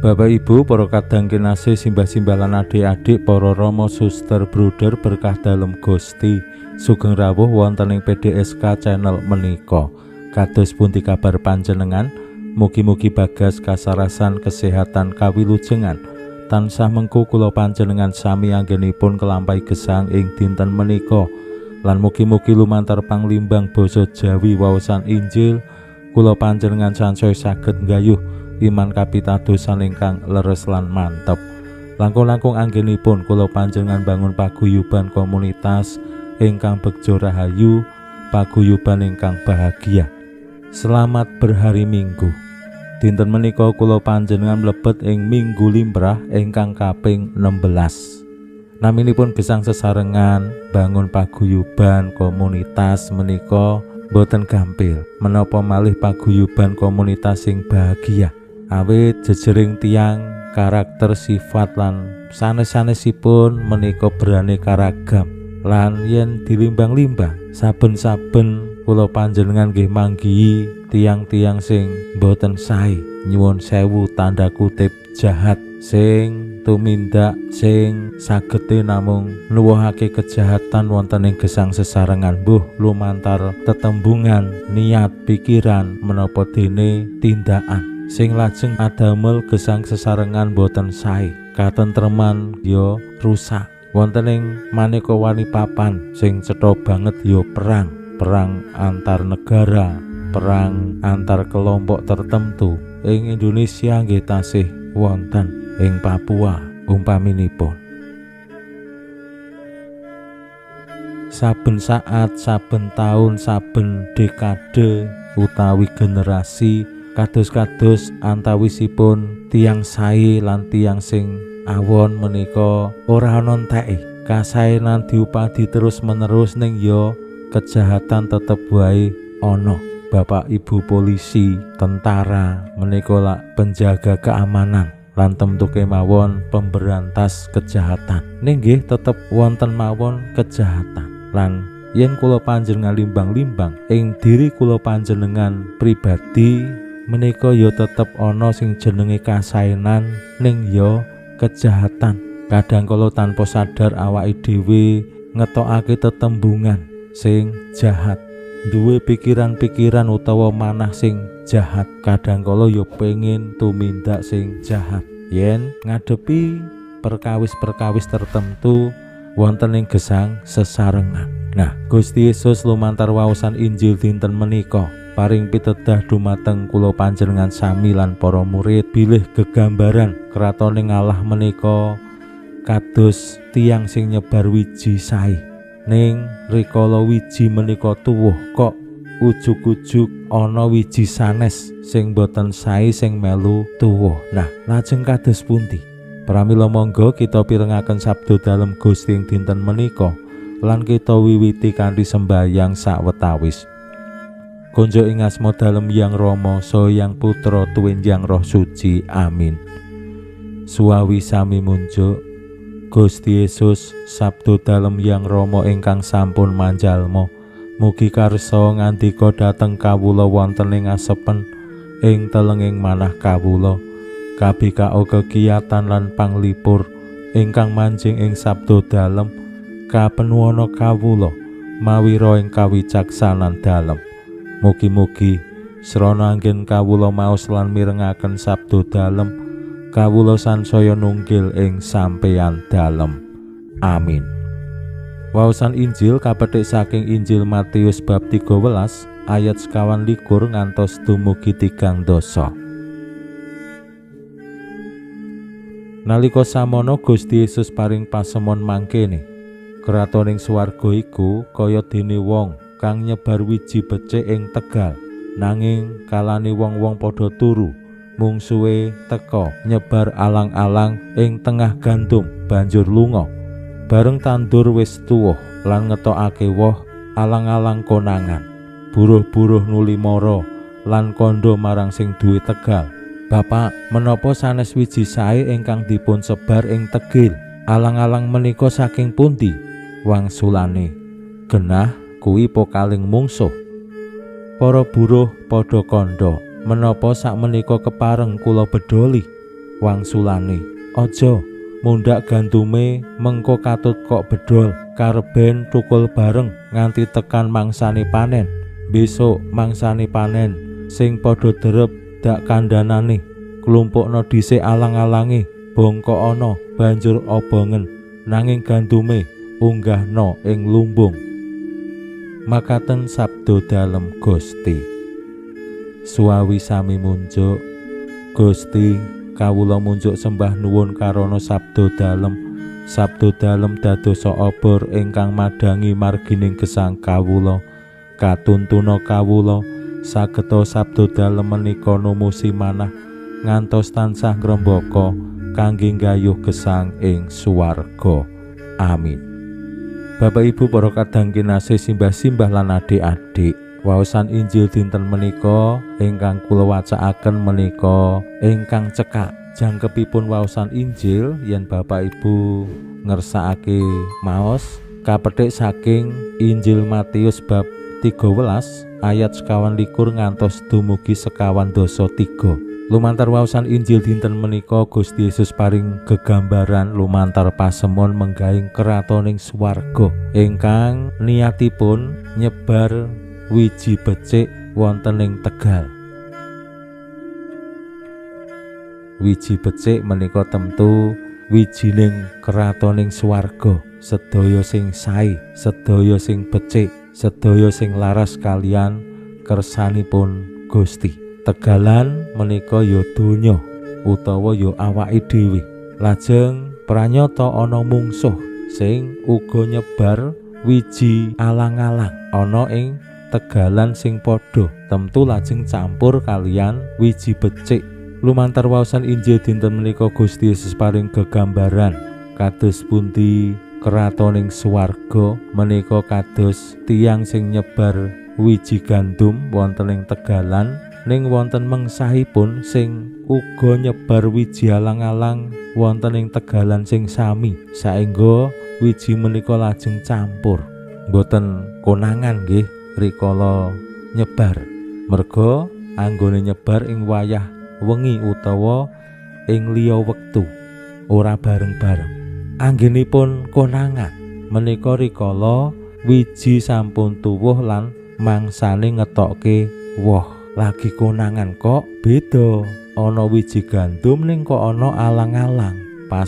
Bapak Ibu, para kadang kinasih, simbah-simbah lan adik-adik, para rama, suster, bruder berkah dalem Gusti, sugeng rawuh wonten ing PDSK channel menika. Kados pundi kabar panjenengan? Mugi-mugi bagas kasarasan kesehatan kawilujengan. Tansah mengku kula panjenengan sami anggenipun kelampahi gesang ing dinten menika. Lan mugi-mugi lumantar panglimbang basa Jawi waosan Injil kula panjenengan sansaya saged nggayuh iman kapitadosan ingkang leres lan mantep. Langkung-langkung anggenipun kula panjenengan bangun paguyuban komunitas ingkang begjo rahayu, paguyuban ingkang bahagia. Selamat berhari Minggu. Dinten menika kula panjenengan mlebet ing Minggu Limrah ingkang kaping 16. Naminipun gesang sesarengan bangun paguyuban komunitas menika boten gampil. Menapa malih paguyuban komunitas sing bahagia. Awit jejering tiang karakter sifat lan sanes-sanesipun menika beraneka ragam lan yen dilimbang-limbang saben-saben kula panjenengan nggih manggihi tiang-tiang sing boten sae, nyuwun sewu tanda kutip jahat, sing tumindak sing sagete namung nuwuhake kejahatan wonten ing gesang sesarengan, mbuh lumantar tetembungan niat pikiran menapa dene tindakan sing lajeng adamel gesang sesarengan boten sae, katentreman ya rusak. Wonten ing maneka wani papan sing cetha banget ya perang, perang antar negara, perang antar kelompok tertentu. Ing Indonesia nggih tasih wonten ing Papua umpaminipun. Saben saat, saben taun, saben dekade utawi generasi kados-kados antawisipun tiang sae lan tiang sing awon menika ora ana enteke. Kasaenan diupadi terus-menerus ning ya kejahatan tetep wae ana. Bapak Ibu polisi, tentara menika lak penjaga keamanan lan tentu kemawon pemberantas kejahatan. Ning nggih tetep wonten mawon kejahatan. Lan yen kula panjenengan limbang-limbang ing diri kula panjenengan pribadi menika ya tetep ana sing jenenge kasaenan ning ya kejahatan. Kadang kala tanpa sadar awake dhewe ngetokake tetembungan sing jahat, duwe pikiran-pikiran utawa manah sing jahat. Kadang kala ya pengin tumindak sing jahat yen ngadepi perkawis-perkawis tertentu wonten ing gesang sesarengan. Nah, Gusti Yesus lumantar waosan Injil dinten menika paring pitedah dumateng kula panjenengan sami lan para murid bilih gegambaran kratone Allah menika kados tiang sing nyebar wiji sae. Ning rikala wiji menika tuwuh kok ujug-ujug ana wiji sanes sing boten sae sing melu tuwuh. Nah, lajeng kados pundi? Pramila monggo kita pirengaken sabda dalem Gusti ing dinten menika lan kita wiwiti kanthi sembayang sawetawis. Konjo ing asma dalem Yang Rama, saha Yang Putra, tuwin Yang Roh Suci. Amin. Suwawi sami munjuk Gusti Yesus, sabda dalem Yang Rama ingkang sampun manjalma, mugi karsa ngandika dhateng kawula wonten ing asepen ing telenging manah kawula. Kabikao kekiyatan lan panglipur ingkang manjing ing sabda dalem kapenuwana kawula mawira ing kawicaksanan dalem. Mugi-mugi srana anggen kawula maos lan mirengaken sabda dalem, kawula sansaya nunggil ing sampeyan dalem. Amin. Waosan Injil kapethik saking Injil Matius bab 13 ayat 21 ngantos dumugi 30. Nalika samono Gusti Yesus paring pasemon mangkene, kratoning swarga iku kaya dene wong kang nyebar wiji becik ing tegal, nanging kalane wong-wong padha turu, mungsuhe teka nyebar alang-alang ing tengah gandum banjur lunga. Bareng tandur wis tuwuh lan ngetokake woh, alang-alang konangan. Buruh-buruh nuli mara lan kandha marang sing duwe tegal. Bapak, menapa sanes wiji sae ingkang dipun sebar ing tegil? Alang-alang menika saking pundi? Wangsulane, genah kuwi pokaling mungsuh. Para buruh padha kandha, menapa sakmenika kepareng kula bedoli? Wangsulane, aja, mundhak gandume mengko katut kok bedol, kareben tukul bareng nganti tekan mangsane panen. Besok mangsane panen sing padha derep dak kandhanane, klumpukna dhisik alang-alange, bongkokana banjur obongen, nanging gandume unggahna ing lumbung. Makaten sabda dalem Gusti. Suwawi sami munjuk, Gusti, kawula munjuk sembah nuwun karana sabda dalem. Sabda dalem dadosa obor ingkang madhangi margining gesang kawula. Katuntuna kawula sageta sabda dalem menika numusi manah ngantos tansah ngrembaka kangge nggayuh gesang ing swarga. Amin. Bapak Ibu para kadang kinasih, simbah-simbah lan adik-adik, waosan Injil dinten menika ingkang kula wacakaken menika ingkang cekak. Jangkepipun waosan Injil yen Bapak Ibu ngersakake maos kapethik saking Injil Matius bab 13 ayat 21 ngantos dumugi 53. Lumantar waosan Injil dinten menika Gusti Yesus paring gegambaran lumantar pasemon menggahing kratoning swarga ingkang niatipun nyebar wiji becik wonten ing tegal. Wiji becik menika temtu wijining kratoning swarga, sedaya sing sae, sedaya sing becik, sedaya sing laras kalian kersanipun Gusti. Tegalan menika ya donya utawa ya awake dhewe. Lajeng pranyata ana mungsuh sing uga nyebar wiji alang-alang ana ing tegalan sing padha, temtu lajeng campur kalian wiji becik. Lumantar waosan Injil dinten menika Gusti Yesus paring gegambaran kados pundi kratoning swarga menika kados tiyang sing nyebar wiji gandum wonten ing tegalan, ning wonten mengsahipun sing uga nyebar wiji alang-alang wonten ing tegalan sing sami, saengga wiji menika lajeng campur. Mboten konangan nggih rikala nyebar, merga anggone nyebar ing wayah wengi utawa ing liya wektu, ora bareng-bareng. Anggenipun konangan menika rikala wiji sampun tuwuh lan mangsane ngetokke woh. Lagi konangan kok beda, ana wiji gandum ning kok ana alang-alang. Pas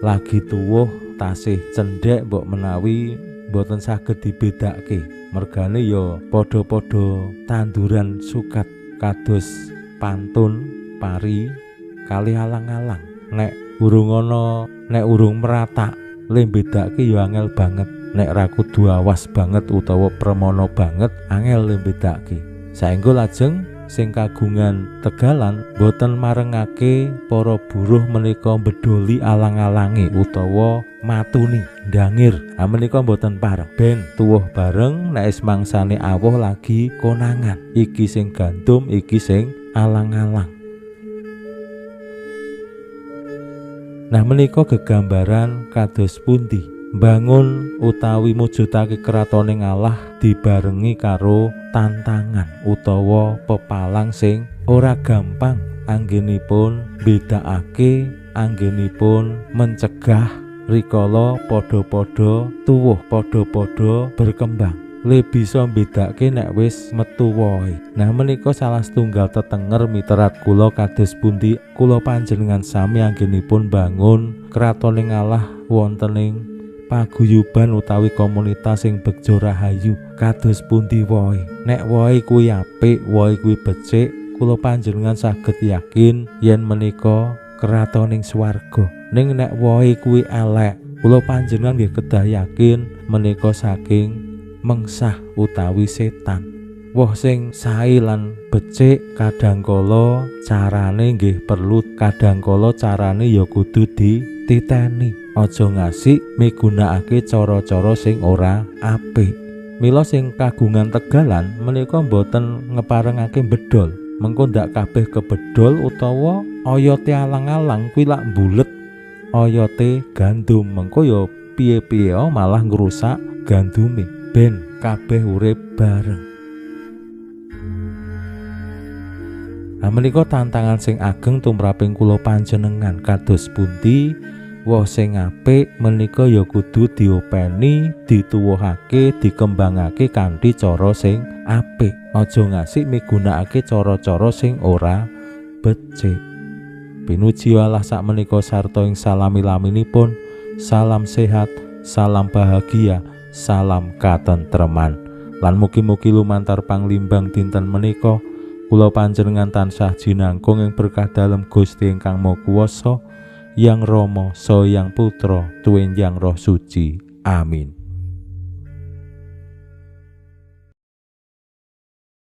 lagi tuwuh tasih cendhek mbok menawi mboten saged dibedakake, mergane ya padha-padha tanduran sukat kados pantun, pari kali alang-alang. Nek urung ana, nek urung meratak, le mbedake ya angel banget. Nek ra kudu awas banget utawa premana banget, angel le mbedake. Saengga lajeng sing kagungan tegalan boten marengake para buruh menika mbedoli alang-alange utawa matuni ndangir. Ha menika boten pareng, ben tuwuh bareng nek wis mangsane awuh lagi konangan. Iki sing gandum, iki sing alang-alang. Nah menika gegambaran kados pundi bangun utawi mujudake kratoning Allah dibarengi karo tantangan utawa pepalang sing ora gampang anggenipun bedakake, anggenipun mencegah rikala padha-padha tuwuh, padha-padha berkembang. Le bisa mbedake nek wis metu wohe. Nah menika salah setunggal tetenger miterat kula kados pundi kula panjenengan sami anggenipun bangun kratoning Allah wonten ing paguyuban utawi komunitas sing begjo rahayu kados pundi wohe. Nek wohe kuwi apik, wohe kuwi becik, kula panjenengan saged yakin yen menika kratoning swarga. Ning nek wohe kuwi elek, kula panjenengan nggih kedah yakin menika saking mengsah utawi setan. Woh sing sae lan becik kadangkala carane nggih perlu, kadangkala carane ya kudu dititeni. Aja ngasih migunakake cara-cara sing ora apik. Mila sing kagungan tegalan menika mboten ngeparengake bedol. Mengko ndak kabeh kebedol utawa oyote alang-alang kuwi lak mbulet oyote gandum, mengko ya piye-piye malah ngrusak gandume. Ben kabeh urip bareng. Nah, menika tantangan sing ageng tumraping kula panjenengan. Kados pundi woh sing apik menika ya kudu diopeni, dituwuhake, dikembangake kanthi cara sing apik. Aja ngasih migunakake cara-cara sing ora becik. Pinuji Allah sakmenika sarta ing salami-laminipun. Salam sehat, salam bahagia, salam katentreman. Lan mugi-mugi lumantar panglimbang dinten menika kula panjenengan tansah jinangkung ing berkah dalem Gusti ingkang Maha Kuwasa, Yang Rama, Saha Yang Putra, tuwin Yang Roh Suci. Amin.